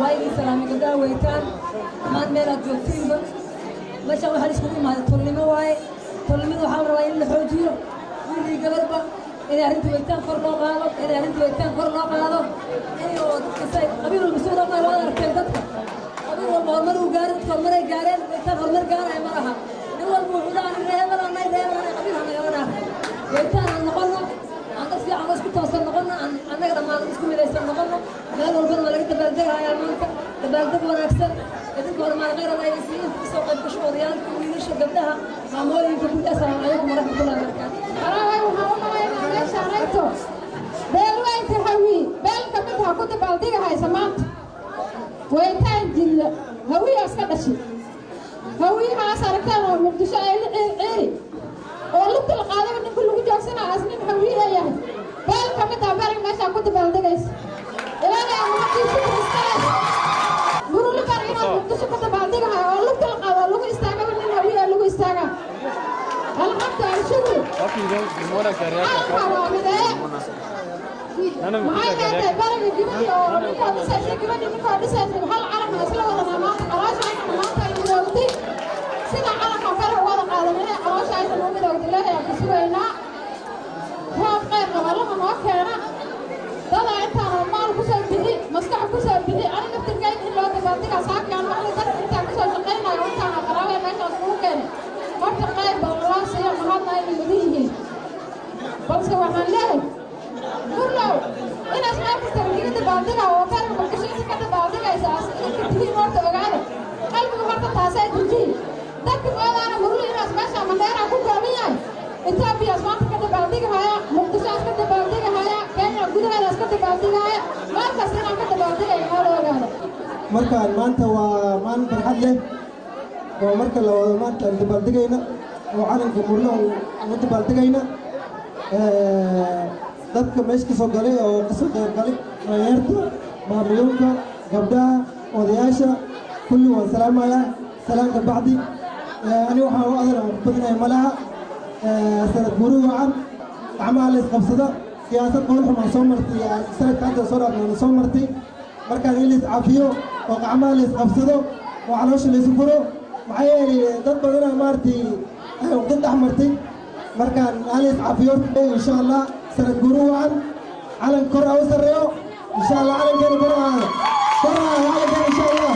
Waa idin salaamay, gabdhaha Weytaan dhammaan meel aad joogtiinba. Meeshaan waxaa la iskugu imaaday tolnimo waaye. Tolnimada waxaa la rabaa in la xoojiyo, wiil iyo gabarba, inay arrinta Weytaan kor loo qaado, inay arrinta Weytaan kor loo qaado, inay oo dadka say qabiil walba soo dhaqmaa. Waad aragteen dadka qabiil walba horumar uu gaaray, dadka horumaray gaareen. Weytaan horumar gaaraya ma laha. Nin walba wuxuu dhahaa, "Nin reebel anay, reebel anay." Qabiil ha nagala dhaafo. Weytaan aan noqono, aan dad fiican oo isku toosan noqono, aan annaga dhammaan isku midaysan noqono. Meel walbana waa laga dabaaldegahayaa maanta. Dabaaldeg wanaagsan idinka hormaan. Khayr Allah idin siiyo inta kasoo qayb gasho, odayaalka, wiilasha, gabdhaha, maamooyinka guud. Assalaamu calaykum waraxmatullahi wabarakaatu. Walaalahay, waxaan u malaynaa meeshaan ayto beelweynta Hawi beel ka mid ha ku dabaaldegahaysa maanta. Weytaan Jilla Hawiyaas ka dhashay. Hawiyahaas aragtaan oo Muqdisho ay la ciiri oo lugta la qaadaba ninka lagu joogsanaa as nin Hawiye yahay. Beel ka mid ah berig meeshaan ku dabaaldegaysa. Ilaahay mahadiisa iskale. Muruli bar inaad Muqdisho ku dabaaldegahay oo lugta la qaado oo lagu istaagaba nin Hawiye lagu istaagaa. Alxamdu alshukru. Calanka waa midee. Maxay keentay bariga gabadhii oo ninkoo dhisaysay, gabadhii ninkoo dhisaysay, hal calanka isla wadanaa maanta. Caloosha aysan maanta ay midoogtay sida calanka faraha wada qaadan inay caloosha aysan u midoogtay. Ilaahay aan ku sugaynaa. Roob qayr qaba Allaha noo keena. Dadaa intaan maal ku soo bixi, maskax ku soo bixi, ani naftirkayga in loo dabaaldigaa saakaan maqli. Dadka intaan kusoo shaqaynayo, intaan qaraabaya meeshaas kugu keenay, horta qayr badan loo siiyo, mahadna ay mudan yihiin. Balse waxaan leeyahay, Murlow, inaas meel kasta kaga dabaaldiga oo faraga Muqdisho inta ka dabaaldegaysa as idinka tihiin, horta ogaada, qalbiga horta taasaa dejiyi. Dadka moodaana Murlo inaas meesha Mandheeraa ku kooban yahay. Etoobiyaas maanta ka dabaaldigahaya, Muqdishoas ka dabaaldegahaya, Kenya gudaheedaas ka dabaaldegahaya, meel kasta inaan ka dabaaldigaya maa la ogaada. Markaan maanta waa maalin farxad leh oo marka la wado maanta aan dabaaldegayna oo calanka Murlo ugu dabaaldegayna. Dadka meesha kasoo galay oo kasoo qayb galay, dhalinyarta, maamulooyinka, gabdhaha, odayaasha, kulli waan salaamayaa. Salaamka bacdi, ani waxaan u adan aan ku badinahay malaha. Sanad guuri wacan, gacmaha la isqabsado. Siyaasad qowl xumaan soo martay sanadka hadda soo dhaafnayna soo martay. Markaan in la iscafiyo oo gacmaha la isqabsado oo caloosha la isu furo, maxaa yeelay dad badanaa maaragtay dad dhex martay. Markaan hala iscafiyo, insha Allah. Sanad guuri wacan. Calan kor ha u sarreeyo, insha Allah. Calankeena kor ha ahaado, kor ha ahaado calankeena, insha Allah.